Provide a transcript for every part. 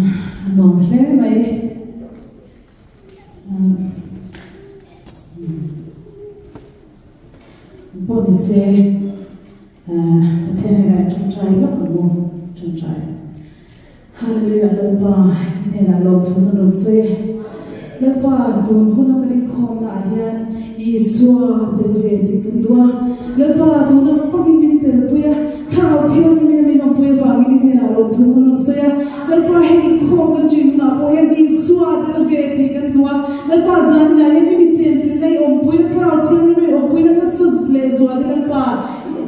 A nuam hle mai. Pawh ni se Pathian hian a tangtai lawk ang u, tangtai. Hallelujah Lalpa i hnenah lawmthu kan rawn sawi e. Lalpa tun huna kan inkhawmna ah hian Isua a tel ve tih kan duh a. Lalpa tuna pakin min telpui a, Thlarau Thianghlimin a min awmpui avangin i hnenah lawmthu kan rawn sawi a. Lalpa hei inkhawm kan ṭin hunah pawh hian Isua a tel ve tih kan duh a. Lalpa zaninah hian i mi chenchilhna i awmpuina, Thlarau Thianghlim i awmpuina nasa lehzual hi Lalpa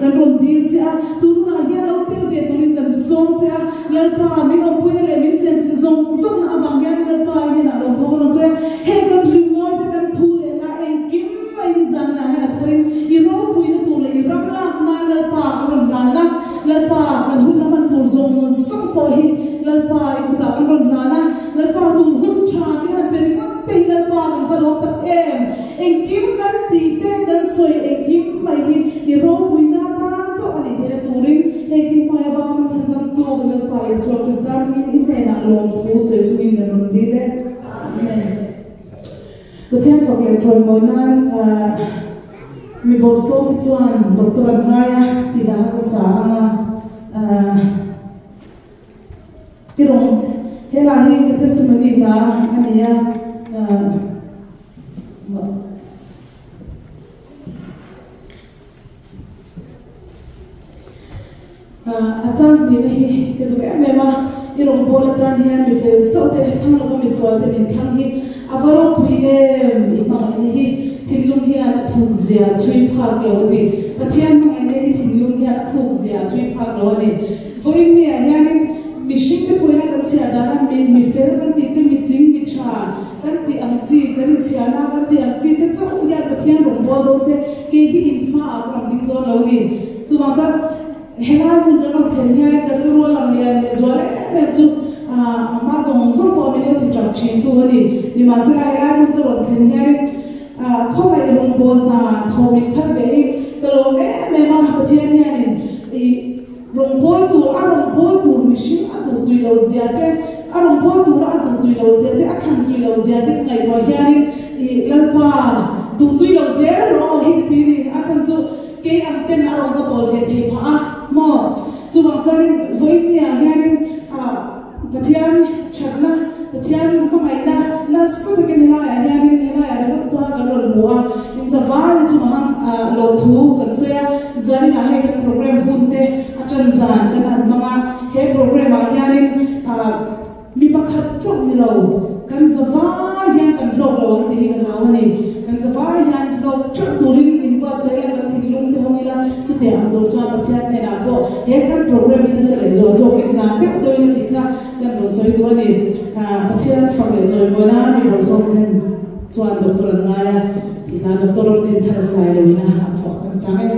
kan rawn dil che a. Tun hunah hian lo tel ve turin kan sawm che a. Lalpa min awmpuina leh min chenchilh zawng zawngna avang hian Lalpa i hnenah lawmthu kan rawn sawi a. Heng kan ringawi te kan thu lehna engkim mai hi zaninah hian a tharin i ropuina tur leh i ram lak nan Lalpa kan rawn hlan a, Lalpa kan hun la hman tur zawng zawng pawh hi Lalpa i kutah kan rawn hlan a, Lalpa tur hun tha min han pe ringawt te hi Lalpa kan va lawm tak em! Engkim kan tih te kan sawi engkim mai hi i ropuina tan chauh a nih theihna turin heng thil hmai avang min chhan dangtu Lalpa Isua Krista hmingin i hnenah lawmthu sawi chungin kan rawn dil e. Amen. Pathian fak leh chawimawi nan mi bawrhsawm te chuan doctor an ngai a tih lah ka sa ang a, i rawng he hla hi ka testimony hla a ni a, A chang tihna hi ka duh em em a, i rawngbâwl atan hian mi fel chauh te thlang lova mi sual te min thlang hi a va ropui em! I hmangaihna hi thinlung hian a thuk zia chhui phak lo a ti. Pathian hmangaihna hi thinlung hian a thuk zia a chhui phak lo a ni. Vawiin niah hianin mihring te pawhin a kan chhiah dana mi fel kan tih te, mi tling, mi tha kan tih ang chi, kan inchhiahna kan tih ang chi te chauh hian Pathian rawngbâwl dawn che, kei hi in hmaah ka rawn ding dawn lo a ni. Chuvang chuan helai hmun kan rawn thlen hian ka rilru a lang lian leh zual em em chu a hma zawng zawng pawh min lo ti chak thin tu a ni. Nimahsela helai hmun ka rawn thlen hianin khawngaih rawngbâwl hna thaw min phat ve hi ka lawm em em a, Pathian hianin i rawngbâwl tur a rawngbâwl tur mihring a duh tui lo zia te, a rawngbâwl tura a duh tui lo zia te, a thlan tui lo zia te ka ngaihtuah hianin i Lalpa duh tui lo zel rawh aw hi ka ti a ni. A chhan chu Kei ang ten a rawn ka pawl ve thei phah a maw? Chuvang chuanin vawinia hianin ah Pathian thatna, Pathian hmangaihna nasa takin helaiah hianin helaiah ringawt pawha kan rawn hmu a, inzavaiin chungah hang ah lawmthu kan sawi a, zaninah hei kan program hun te a tan zan kan han hmang a, he program ah hianin ah Mi pakhat chauh ni lo, kan zavai hian kan hlawk lo ang tih hi ka hlau a ni. Kan zavai hian hlawk theuh turin inbuatsaih ila, kan thinlung te hawng ila, chutiang ang tur chuan Pathian hnenah pawh he kan program hi nasa leh zual zawkin hlan deuh deuh ila tih kha kan rawn sawi duh a ni. Pathian fak leh chawimawi nan mi bawlhsawm ten chuan doctor an ngai a, tih hla doctor rawn din thar sai loin a phuah kan sang e.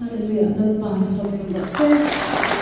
Hallelujah. Lalpa chu fakin awm rawh se.